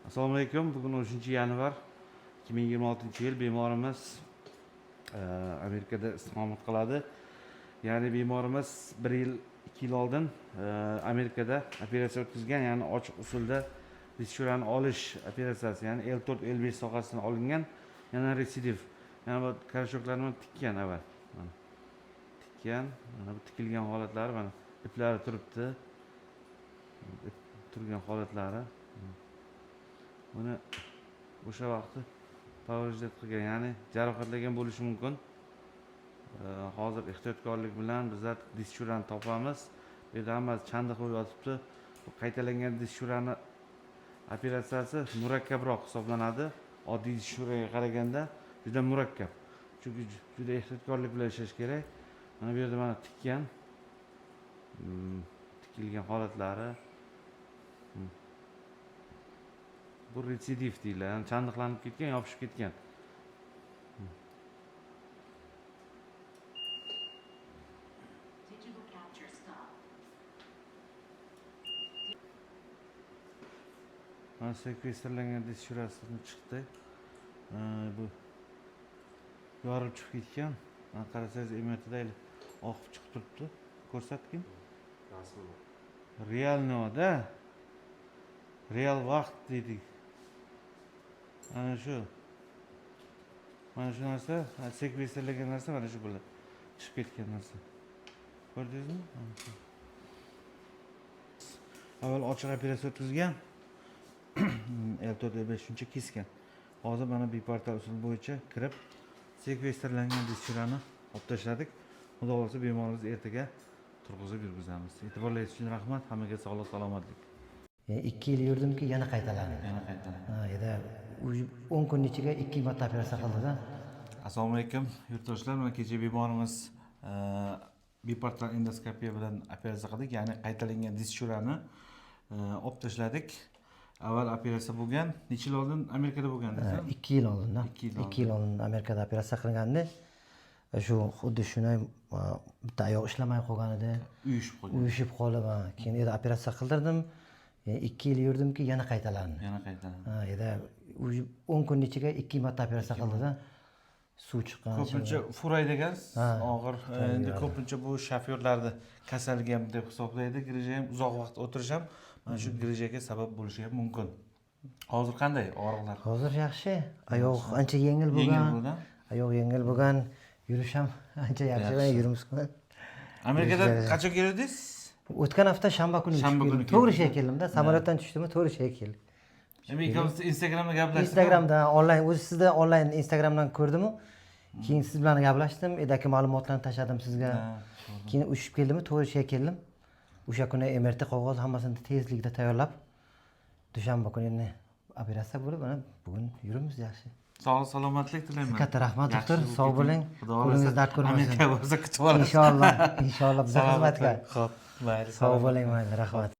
Assalomu alaykum. Bugun 13 yanvar 2026-yil. Bemorimiz Amerikada istiqomat qiladi. Ya'ni bemorimiz 1 yil, 2 yil oldin Amerikada operatsiya o'tkazgan, ya'ni ochiq usulda disk olish operatsiyasi, ya'ni L4 L5 sohasidan olingan, yana retsidiv. Yana bu корешок larni tikkan avval. Mana. Tikkan, mana bu tikilgan holatlari, mana iplari turibdi. Ip turgan holatlari. Buni o'sha vaqti повреждать qilgan, ya'ni jarohatlagan bo'lishi mumkin. Hozir ehtiyotkorlik bilan bizlar disk topamiz. Bu yerda hammasi chandiq bo'lib yotibdi. Bu qaytalangan disk operatsiyasi murakkabroq hisoblanadi. Oddiy disk qaraganda juda murakkab. Chunki juda ehtiyotkorlik bilan ishlash kerak. Mana bu yerda mana tikkan. Tikilgan holatlari. Bu retsidiv deyiladi. Ya'ni chandiqlanib ketgan, yopishib ketgan. Digital capture stop. Mana sekvestrlangan disk shurasidan chiqdi. Bu yorib chiqib ketgan. Mana qarasangiz, MRTda oqib chiqib turibdi. Ko'rsatgin. Реально da. Real vaqt deydik. Mana shu. Mana shu narsa, sekvestrlangan narsa mana shu bo'ladi. Chiqib ketgan narsa. Ko'rdingizmi? Mana shu. Avval ochiq operatsiya o'tkazgan. L4 L5 shuncha kesgan. Hozir mana biportal usul bo'yicha kirib sekvestrlangan disklarni olib tashladik. Xudo xohlasa, bemorimizni ertaga turg'izib yurgizamiz. E'tiborlaringiz uchun rahmat. Hammaga sog'lik, salomatlik. 2 yil yurdimki, yana qaytalandi. Yana qaytaman. Ha, edi 10 kun ichiga ikki marta operatsiya qildida. Assalomu alaykum, yurtdoshlar. Mana kecha bemorimiz biportal endoskopiya bilan operatsiya qildik, ya'ni qaytalangan disk olib tashladik. Avval operatsiya bo'lgan, necha yil oldin Amerikada bo'lgan? 2 yil oldin. 2 yil. 2 yil oldin Amerikada operatsiya qilgandi. Shu xuddi shunday bitta oyoq ishlamay qolgan edi. Uyushib qolgan. Uyushib qolib, ha. Keyin edi operatsiya qildirdim. 2 yil yurdimki, yana qaytalandi. Yana qaytalandi. Ha, edi 10 kun ichiga ikki marta operatsiya qildida, suv chiqqan. Ko'pincha fura degan Ha, og'ir, endi ko'pincha bu shofyorlarni kasalligi ham deb hisoblaydi. Грыжа ham, uzoq vaqt o'tirish ham mana shu грыжа ga sabab bo'lishi ham mumkin. Hozir qanday og'riqlar? Hozir yaxshi, oyoq ancha yengil Yengil bo'lgan. bo'lgan. Oyoq yengil bo'lgan, yurish ham ancha yaxshi, yuribmiz. Amerikadan qachon keldingiz? O'tgan hafta shanba kuni Shanba uchib kuni keldim. To'g'ri, keldingiz. ishga keldimda, samolyotdan tushdimmi, to'g'ri ishga keldim. Endi ikkalamiz Instagramda gaplashdik. Instagramda onlayn, o'zi sizda onlayn Instagramdan ko'rdimu, keyin siz bilan gaplashdim, edaki ma'lumotlarni tashladim sizga. Keyin uchib keldimmi, to'g'ri ishga keldim. O'sha kuni MRT qog'oz hammasini tezlikda tayyorlab, dushanba kuni endi operatsiya bo'lib, mana bugun yuribmiz yaxshi. Sog'lik, salomatlik tilayman. Katta rahmat, Yaxshi doktor. bo'lib Sog' keting. bo'ling. Xudo xohlasa, Qo'lingiz dard ko'rmasin. Amerikaga borsa kutib olasiz. Inshaalloh, inshaalloh, biza Salomat xizmatga. bo'ling. Xo'p, mayli. Sog' bo'ling, mayli, rahmat.